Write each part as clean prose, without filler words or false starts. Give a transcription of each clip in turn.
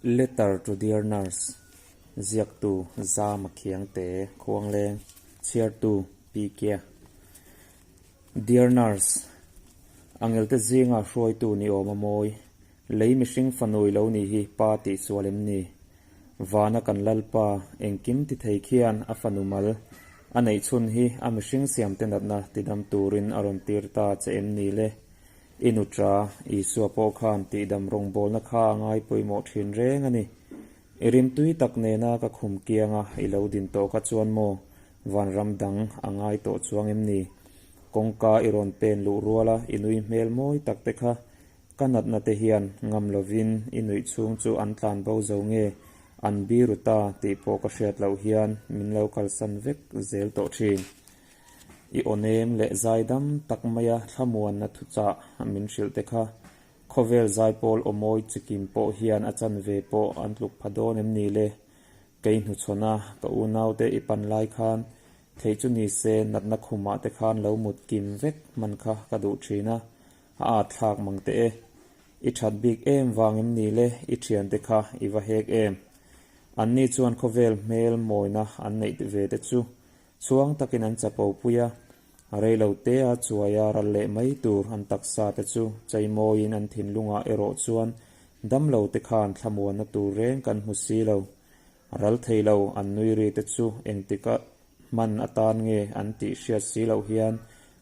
Letter to Dear Nurse, Ziaktu Zama Khiangte, Khuangleng, Chhiartu Pi Kia. Dear Nurse, Angelte zinga hruaitu ni awm a mawi, lei mihring fanui lo ni hi pa tih sual em ni? Vana kan Lalpa, engkim ti thei khian a fanu mal a neih chhun hi a mihring siamte natna tidam turin a rawn tir ta che em ni le? I nutra, Isua pawh khan tihdam rawngbawlna kha a ngai pawimawh thin reng a ni. I rimtui tak nena ka khum kianga i lo din tawh kha chuan maw vanram dang a ngai tawh chuang em ni? Kawngka i rawn pen luh ruala i nui hmel mawi tak te kha ka natna te hian ngam lovin i nuih chhung chu an tlan bo zo nge an biru ta tih pawh ka hriat loh hian min lo kalsan vek zel tawh thin. I aw nem leh zaidam tak maia thlamuanna thuchah min hrilh te kha khawvel zaipawl aw mawi chikim pawh hian a chanve pawh an tluk pha dawn em ni le? Kei hnuchhawna ka unaute i pan lai khan theih chu ni se natna khumah te khan lo mut kim vek hman kha ka duh thin a, a at thlak mang teh e. I that bik em vang em ni le i thiante kha i va hek em? Anni chuan khawvel hmel mawina an neih ve te chu Chhuang takin an chapo pui a, rei lo te a chuai a ral leh mai tur an taksa te chu cheimawiin an thinlungah erawh chuan damlo te khan thlamuanna tur reng kan hmu si lo. Ral thei lo an nui ri te chu engtika hman atan nge an tih hriat si loh hian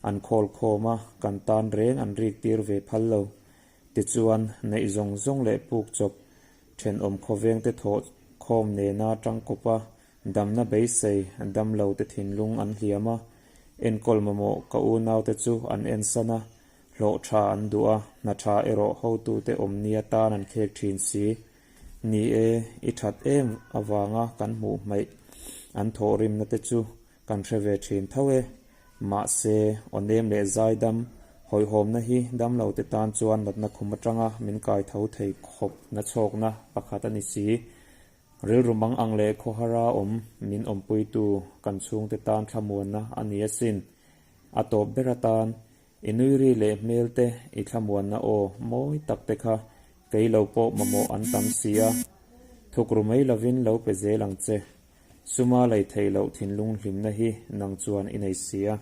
an khawl khawm a, kan tan reng an rik tir ve phal lo. Tichuan, neih zawng zawng leh puk chawp thenawm khawveng te thawh khawm nena tangkawp a Damna beisei, damlo te thinlung an hliam a, enkawl mamawh ka unaute chu an ensan a, hlawh tha an duh a, hna tha erawh hotute awmni atan an khek thin si. Ni e, i that em avanga kan hmuh hmaih an thawhrimna te chu kan hre ve thin tho e. Mahse, aw nem leh zaidam, hawihhawmna hi damlo te tan chuan natna khum atanga min kai tho thei khawp nachhawkna pakhat a ni si. Rilru mang ang leh khawhara awm min awmpuitu kan chhungte tan thlamuanna a ni asin. A tawp ber atan, i nui ri leh hmel te, i thlamuanna aw mawi tak te kha kei lo pawh mamawh an tam si a. Thukru mai lovin lo pe zel ang che. Suma lei theih loh thinlung hlimna hi nang chuan i nei si a.